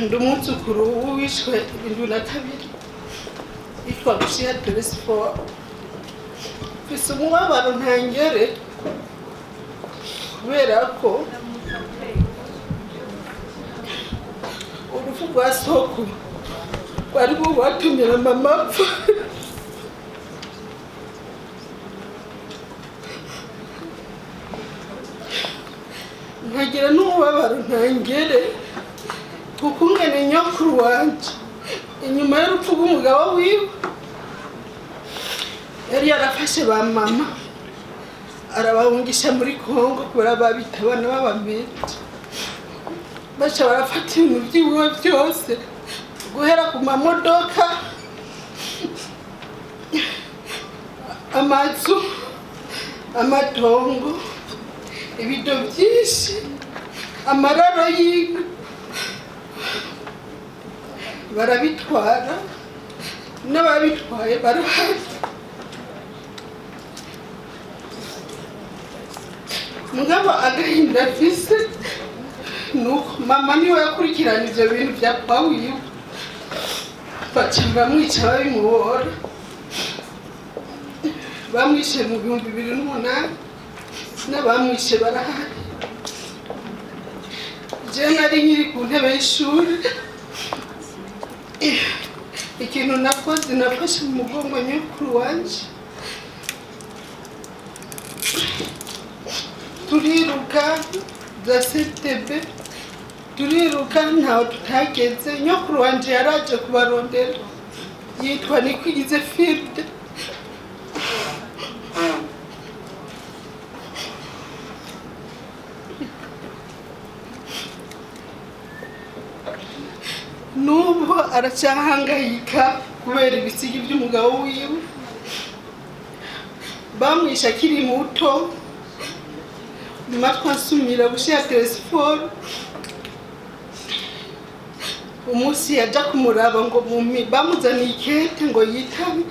Ndi umwuzukuru w'uwishwe 72 yitwa Bushiha Telesphore. Mfise umubabaro ntangere kubera ko urupfu rwa sokuru rwari rwatumye na mama apfa. Nkagira n'umubabaro ntangere kuko ungene nyokuru wanje inyuma y'urupfu rw'umugabo wiwe yari yarafashe ba mama arabahungisha muri Kongo kubera babita abana b'abamete, baca barafata ibintu vyiwe vyose guhera ku mamodoka, amazu, amatongo, ibido vyinshi, amararo y'inka barabitwara, n'ababitwaye barahari. Mugabo agahinda afise nuko mama niwe yakurikirana ivyo bintu vya papa wiwe, baca baramwica babimuhora. Bamwishe mu 2008, n'abamwishe barahari. Jewe nari nkiri ku ntebe y'ishuri. Ikintu nakoze, nafashe mu mugongo nyokuru wanje, turiruka za setebe, turiruka ntaho tutageze. Nyokuru wanje yaraje kubarondera, yitwa Nikwigize Filde. N'ubu aracyahangayika kubera ibisigi by'umugabo wiwe. Bamwishe akiri muto. Matwi ansumira Bushiha Telesphore, umunsi yaja kumuraba ngo bamuzaniye ikete ngo yitabe,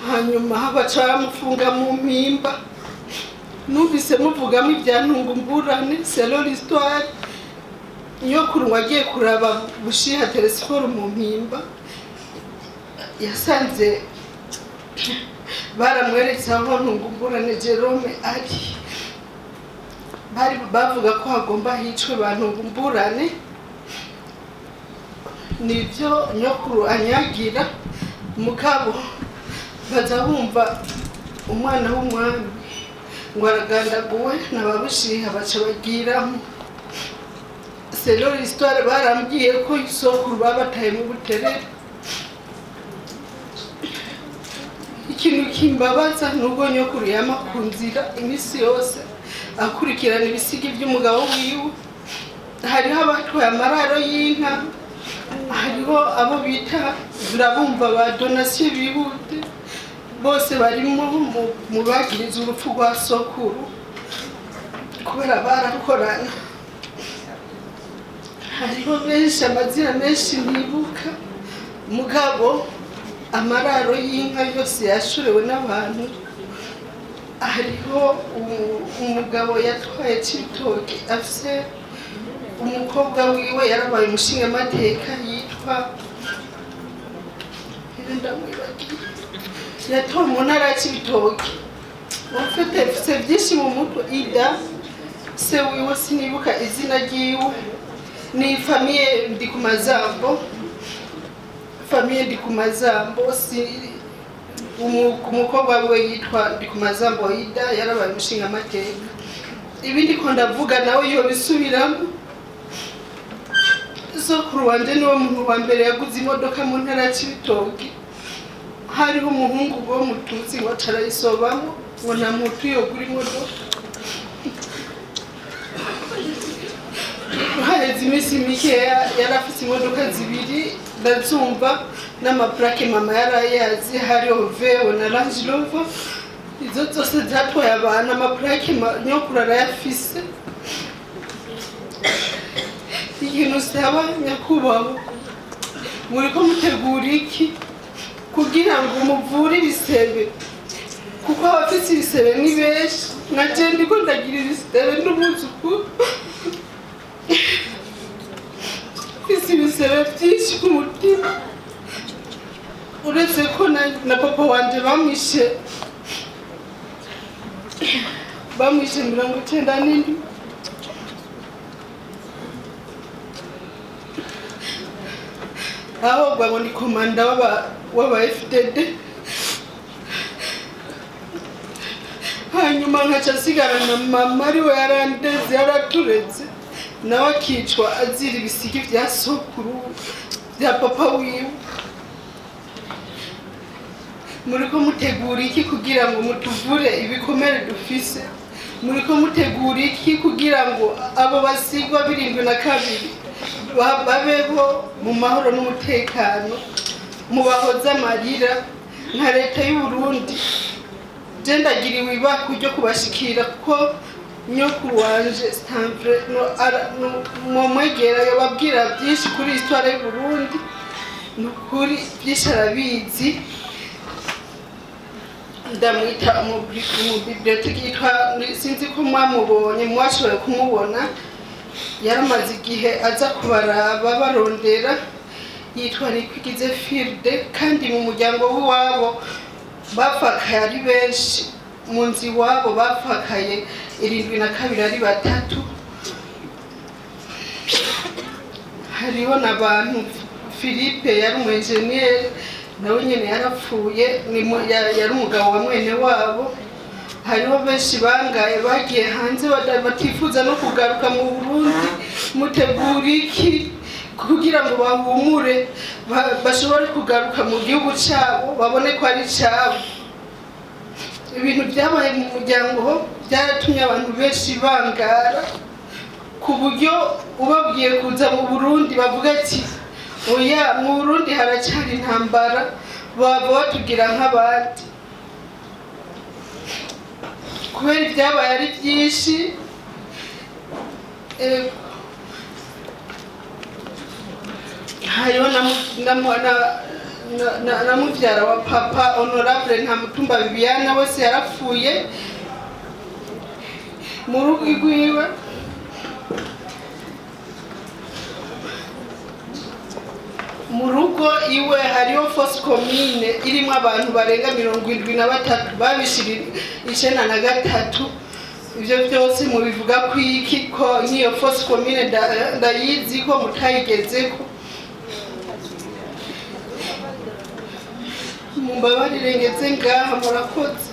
hanyuma baca bamufunga mu mpimba. Numvise muvugamo ibya Ntungumburane. Selon l'histoire, nyokuru ngo agiye kuraba Bushiha Telesphore mu mpimba, yasanze baramweretse aho Ntungumburane Jerome ari. Bari bavuga ko hagomba hicwe ba Ntungumburane. Nibyo nyokuru anyagira. Mugabo baza bumva umwana w'umwami ngo aragandaguwe n'ababushiha, baca bagiramo. Selon l'histoire, barambwiye ko isokuru babataye mu Buterere. Ikintu kimbabaza nubwo nyokuru yama ku nzira iminsi yose akurikirana ibisigi by'umugabo wiwe, hariho abatwaye amararo y'inka, hariho abo bita turabumva ba Donasiyo Bihute, bose barimo mu bagiriza urupfu rwa sokuru kubera barakorana. Hariho benshi, amazina menshi ntibuka. Mugabo amararo y'inka yose yashorewe n'abantu. Hariho umugabo yatwaye Cibitoke, afise umukobwa wiwe yarabaye umushingamateka, yitwa, ndamwibagiye, yatowe mu ntara ya Cibitoke. Ufite mfise byinshi mu mutwe. Ida se wiwe sinibuka izina ryiwe. Ni famille Ndikumazambo, famille Ndikumazambo. Si umukobwa wiwe yitwa Ndikumazambo Ida, yarabaye umushingamateka. Ibindi ko ndavuga nawe yobisubiramo. Sokuru wanje niwe muntu wa mbere yaguze imodoka mu ntara ya Cibitoke. Hariho umuhungu wo mututsi ngo acarayisobamo ngo nta muntu yogura imodoka. Haheze iminsi mikeya yari afise imodoka zibiri, ndazumva n'amaplaque mama yarayazi, hariho VW na Range Rover. Izo zose zatwaye abantu, amaplaque nyokuru arayafise. Ikintu usaba nyakubahwa, muriko mutegura iki kugira ngo muvure ibisebe? Kuko abafise ibisebe ni benshi, nka je ndiko ndagira ibisebe n'umwuzukuru. Uretse ko na papa wanje bamwishe 97. Aho ngo ni komanda w'aba FDD. Hanyuma nkaca nsigarana mama, ariwe yarandeze, yaratureze, nawe akicwa azira ibisigi vya sokuru, vya papa wiwe. Muriko mutegura iki kugira ngo mutuvure ibikomere dufise? Muriko mutegura iki kugira ngo abo basigwa 72 babeho mu mahoro n'umutekano, mubahoze amarira? Nka leta y'u Burundi, je ndagiriwe ibakwe ryo kubashikira, kuko nyokuru wanje Stanfre mwomwegera yobabwira byinshi kuri histoire y'u Burundi. Ni ukuri byinshi arabizi. Ndamwita umubiblioteki yitwa, sinzi ko mwamubonye, mwashoboye kumubona, yaramaze igihe aza kubaraba barondera, yitwa Nikwigize Filde. Kandi mu muryango w'iwabo bapfakaye ari benshi, mu nzu iwabo bapfakaye 72 ari batatu. Hariho n'abantu, Philippe yari umu enjeniyeri, nawe nyine yarapfuye, yari umugabo wa mwene wabo. Hariho benshi bangaye bagiye hanze, batifuza no kugaruka mu Burundi. Mutegura iki kugira ngo bahumure, bashobore kugaruka mu gihugu cyabo, babone ko ari cyabo? Ibintu byabaye mu muryango byaratumye abantu benshi bangara, ku buryo ubabwiye kuza mu Burundi bavuga ati: "Oya, mu Burundi haracyari intambara, baba batugira nk'abandi." Kubera ibyabaye ari byinshi. Hariho na mubyara wa papa, honorable Nta Mutumba Bibiana, wese yarapfuye mu rugo rwiwe. Mu rugo iwe hariho fosse commune irimo abantu barenga 73 babishira 93. Ibyo byose mubivuga ko iki, ko nk'iyo fosse commune ndayizi, ko mutayigezeko? Mumbabarire ngeze ngaha, murakoze.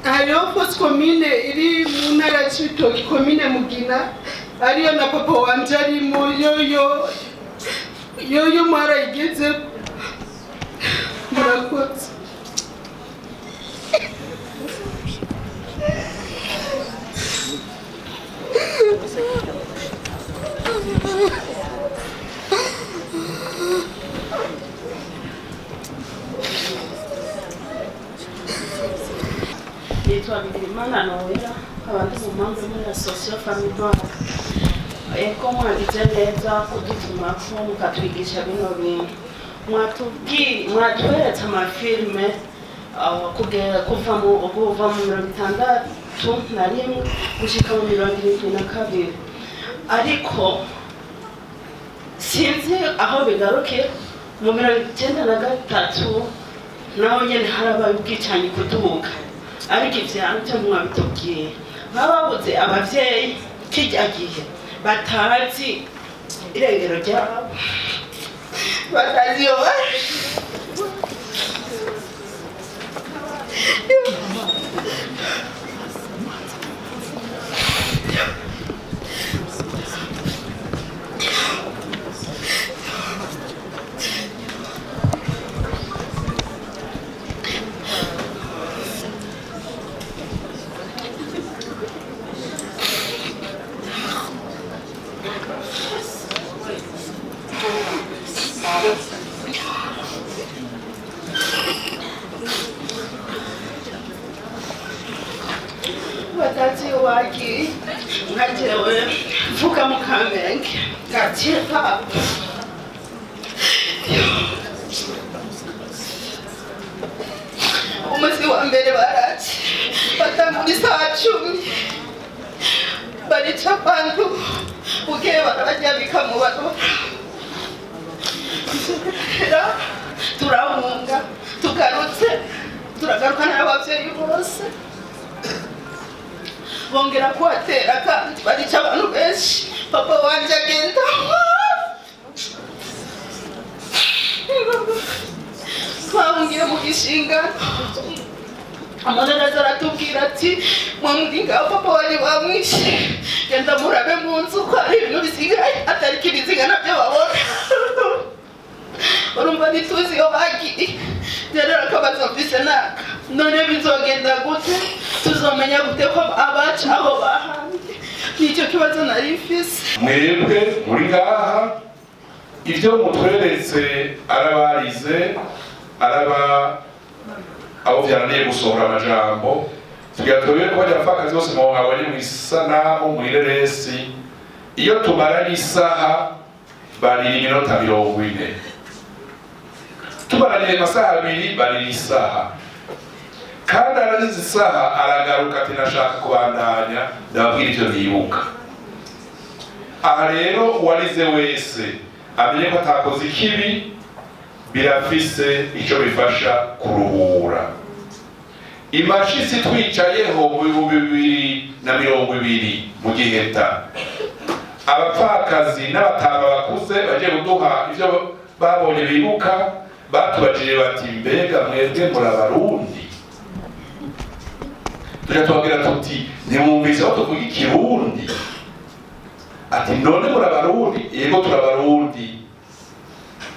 Hariho fosse commune iri mu ntara ya Cibitoke, komine Mugina, ariyo na papa wanje arimo. Yoyo yoyo mwarayigeze. Murakoze. Nitwa Bigirimana Noella, nkaba ndi mu mpamvu muri association Famille. Eko, mwagize neza kudutumako mukatwigisha bino bintu. Mwatweretse amafilme kuva mu 61 gushika mu 72, ariko sinzi aho bigarukiye. Mu 93 naho nyene harabaye ubwicanyi kuduga, ariko ivyo mwabitubwiye, bababuze abavyeyi kirya gihe, batazi irengero ryabo, batazi iyo bari. Batazi iyo bagiye. Nka jewe mvuka mu Kamenge, quartier Papa. Umunsi wa mbere baraje batangura. Muri saa 10 barica abantu, bukeye barabaryamika mu barora. Turahunga, tugarutse turagaruka n'abavyeyi bose, bongera kuhatera kandi barica abantu benshi. Papa wanje agenda, twahungiye mu gishingano. Amananazi aratubwira ati: "Mwambwi ngaho, papa wanje bamwishe, genda murabe mu nzu ko hari ibintu bisigaye." Atariko ibiziga nabyo babona, urumva ntituzi iyo bagiye. Rero akabazo mfise naka: none bizogenda gute? Tuzomenya gute ko abacu aho bahambye? Nicyo kibazo nari mfise. Mwebwe muri ngaha, ibyo mutweretse, arabarize, araba abo vyananiye gusohora amajambo, tugira turebe ko bajya bapfakazi bose mwabonye mu isanamu mw'ireresi, iyo tumara n'isaha barira iminota 40, tumaraniye amasaha 2 barira isaha. Kandi aragize isaha aragaruka ati: "Nashaka kubandanya ndababwira ivyo nibuka." Aha rero uwarize wese amenye ko atakoze ikibi, birafise icyo bifasha kuruhura. Imashisi twicayeho mu 2020 mu Giheta, abapfakazi n'abatama bakuze bagiye kuduha ivyo babonye bibuka, batubajije bati: "Mbega mwebwe muri Abarundi?" Tuja tubabwira tuti: "Ntimwumvise aho tuvuga Ikirundi?" Ati: "None muri Abarundi?" "Yego, turabarundi."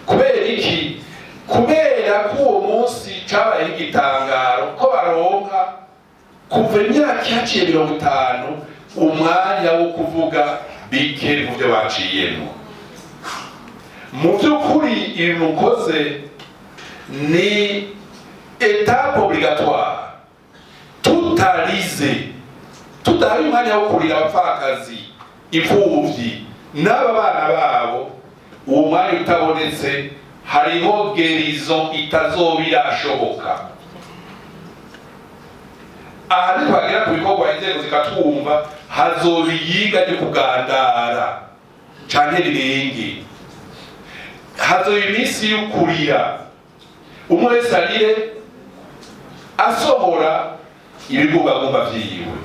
Kubera iki? Kubera ko uwo munsi cabayeho igitangaro ko baronka kuva imyaka ihaciye 50 umwanya wo kuvuga bike mu byo baciyemo. Mu by'ukuri ibi mukoze ni étape obligatoire. Tutarize, tudahaye umwanya wo kurira abapfakazi, imfuvyi n'aba bana babo, uwo mwanya utabonetse, hariho guérison itazoba irashoboka. Aha nitwagera ku bikorwa, inzego zikatwumva, hazoba iyiga ryo kugandara canke rirenge, hazoba iminsi y'ukurira, umwe wese arire asohora ibigumbagumba vyiwe.